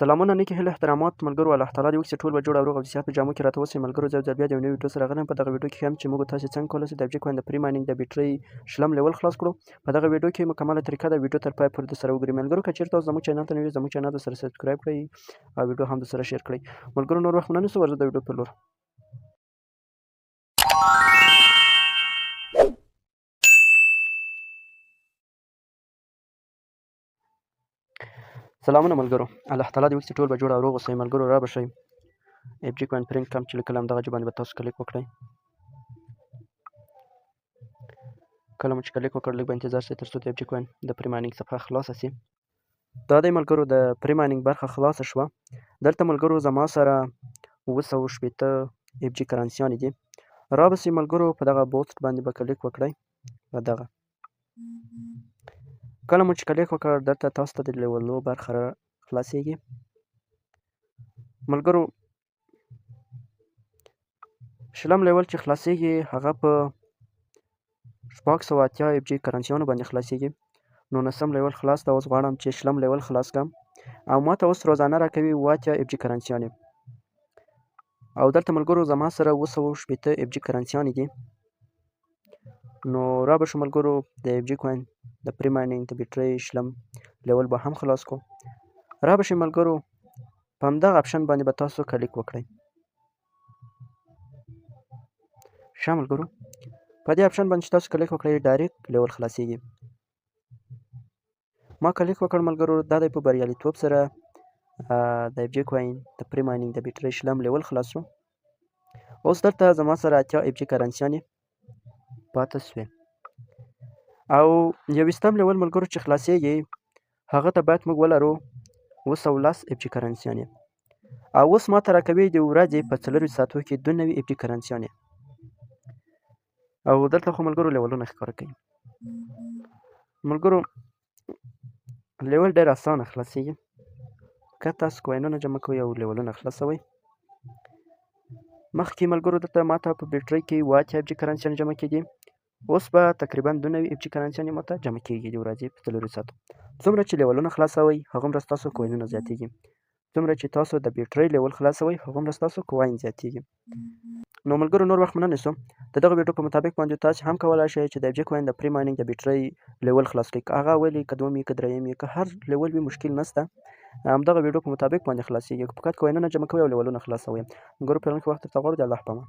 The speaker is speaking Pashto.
سلامونه نیکې هیلې احترامات ملګرو، الله تعالی دې وکړي چې ټول به جوړ او روغ او د صحت په جامو کې راته اوسئ. ملګرو، زه یو ځل بیا د یو نوي ویډیو سره راغلی یم. په دغه ویډیو کې ښیم چې موږ تاسې څنګه کولی شو د ابجي کوین د پري ماینینګ د بیټرۍ شلم لیول خلاص کړو. په دغه ویډیو کې مکمله طریقه ده، ویډیو تر پای پورې د سره وګورئ. ملګرو، که چېرته تاسو زموږ چینل ته نوي، زموږ چینل د سره سبسکرایب کړئ او ویډیو هم د سره شیر کړئ. ملګرو، نور وخت مو نه نیسو، ورځو د ویډیو په لور. سلامونه ملګرو، الله تعالی دې وکړي چې ټول به جوړ او روغ اوسئ. ملګرو، را به شئ اف جي کوین پرینټ کم چې لیکل همدغه ځای باندې به تاسو کلیک وکړئ. کله مو چې کلیک وکړ، لږ به انتظار شئ تر څو د اف جي کوین د پری ماینینګ صفحه خلاصه شي. دا دی ملګرو، د پری ماینینګ برخه خلاصه شوه. دلته ملګرو زما سره 760 اف جي کرنسیانې دي. را به شئ ملګرو، په دغه بوست باندې به کلیک وکړئ. په دغه کله مو چې کلیک وکړ، دلته تاسو ته د لیولو برخه را خلاصیږي. ملګرو، شلم لیول چې خلاصیږي هغه په 680 اف جي کرنسیانو باندې خلاصیږي. نو نسم لیول خلاص ده، اوس غواړم چې شلم لیول خلاص کړم او ما ته اوس روزانه راکوي 80 اف جي کرنسیانې. او دلته ملګرو زما سره 760 اف جي کرنسیانې دي. نو را به شو ملګرو، د اف جي کوین د پری ماینینګ د بیټرۍ شلم لیول به هم خلاص کو. را به شئ ملګرو، په همدغه اپشن باندې به تاسو کلیک وکړئ. ښه ملګرو، په دې اپشن باندې چې تاسو کلیک وکړئ، ډایرکټ لیول خلاصیږي. ما کلیک وکړ ملګرو، دا دی په بریالیتوب سره د اف جي کوین د پری ماینینګ د بیټرۍ شلم لیول خلاص شو. اوس دلته زما سره 80 اف جي کرنسیانې پاتې شوې. او 21 لیول ملګرو چې خلاصیږي، هغه ته باید موږ ولرو 710 اف جي کرنسیانې. او اوس ما ته راکوي د ورځې په 24 ساعتو کې 92 اف جي کرنسیانې. او دلته خو ملګرو لیولونه ښکاره کوي. ملګرو، لیول ډېر اسانه خلاصیږي که تاسو کوینونه جمع کوئ او لیولونه خلاصوئ. مخکې ملګرو دلته ماته په بیټرۍ کې 80 اف جي کرنسیانې جمع کېدې، اوس به تقریبا 92 اف جي کرنسیانې ماته جمع کېږي د ورځې په 24 ساعتو. څومره چې لیولونه خلاصوئ هغومره ستاسو کوینونه زیاتېږي، څومره چې تاسو د بیټرۍ لیول خلاصوئ هغومره ستاسو کوین زیاتېږي. نو ملګرو، نور وخت مو نه نیسو. د دغه ویډیو په مطابق باندې تاسو هم کولای شئ چې د اف جي کوین د پری ماینینګ د بیټرۍ لیول خلاص کړئ. که هغه اول وي، که دوم وي، که دریم وي، که هر لیول وي، مشکل نشته، همدغه ویډیو په مطابق باندې خلاصیږي. فقط کوینونه جمع کوئ او لیولونه خلاصوئ. ملګرو، په راتلونکي وخت درته غواړو. د الله په امان.